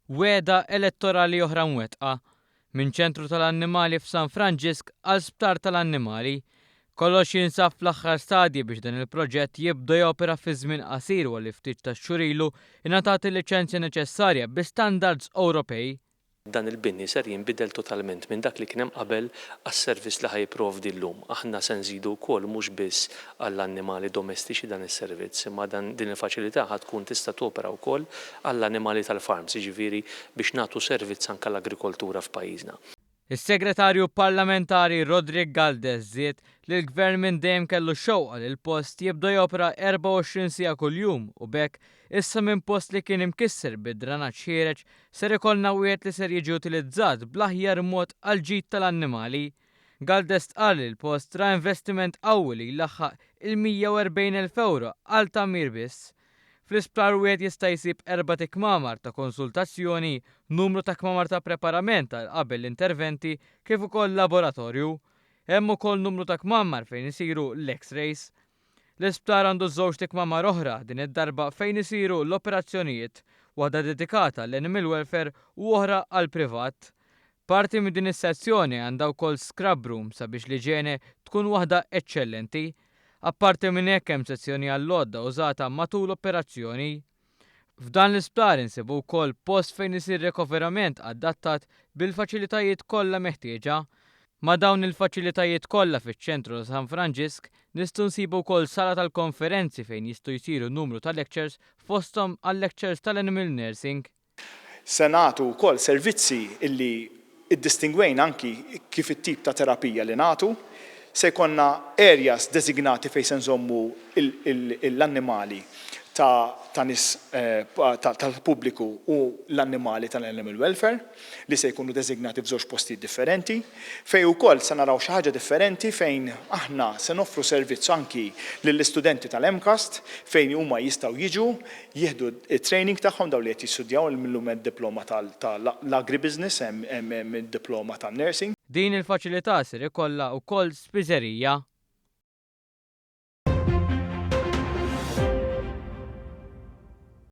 Wegħda elettorali oħra mwettqa. Minn ċentru tal-annimali f'San Franġisk għal sptar tal-annimali. Kollox jinsab fl-aħħar stadji biex dan il-proġett jibda jopera fi żmien qasir wara li ftit tax-xhur ilu ingħatat il-liċenzja neċessarja bi standards Ewropej. Dan il-bini ser jinbidel totalment minn dak li kien hemm qabel għas-servizz li ħa jipprovdi llum. Aħna se nżidu wkoll mhux biss għall-annimali domestiċi dan is-servizz, imma dan din il-faċilità ħa tkun tista' topera wkoll għall-annimali tal-farms, jiġifieri biex nagħtu servizz anke l-agrikoltura f'pajjiżna. Is-Segretarju Parlamentari Roderick Galdes żied li l-Gvern minn dejjem kellu x-xewqa li l-post jibda jopera 24 siegħa kuljum u b'hekk issa minn post li kien imkisser bid-dranaġġ ħiereġ ser ikollna wieħed li ser jiġi utilizzat bl-aħjar mod għall-ġid tal-annimali. Galdes stqarr li l-post ra investiment qawwi li jlaħħaq il-140,000 ewro għal tagħmir biss. Fl-isptar wieħed jista' jsib erbat ikmamar ta' konsultazzjoni, numru ta' kmamar ta' preparament għal qabel l-interventi kif ukoll laboratorju. Hemm ukoll numru ta' kmamar fejn isiru l-X-rays. L-isptar għandu żewġt ikmamar oħra, din id-darba fejn isiru l-operazzjonijiet, waħda dedikata għall-animal welfare u oħra għall-privat. Parti minn din is-sezzjoni għandha wkoll scrub room sabiex l-iġene tkun waħda eċċellenti. Apparti minn hekk hemm sezzjoni għall-għodda użata matul operazzjoni. F'dan l-isptar insibu wkoll post fejn isir rekoverament adattat bil-faċilitajiet kollha meħtieġa. Ma' dawn il-faċilitajiet kollha fiċ-ċentru ta' San Franġisk nistgħu nsibu wkoll sala tal-konferenzi fejn jistgħu jsiru numru ta' lectures fosthom għal-lectures tal-animal nursing. Se nagħtu wkoll servizzi illi iddistingwejna anki kif it-tip ta' terapija li nagħtu. Se jkollna areas designati fejn se nżommu l-annimali ta' nies tal-pubbliku u l-annimali tal-animal welfare li se jkunu designati f'żewġ postijiet differenti, fejn ukoll se naraw xi ħaġa differenti fejn aħna se noffru servizz anki lill-istudenti tal-MCAST fejn huma jistgħu jiġu jieħdu t-training tagħhom dawn li qed jistudjaw illum hemm diploma tal-agribusiness hemm id-diploma tan-nursing. Din il-faċilità ser ikollha wkoll spiżerija.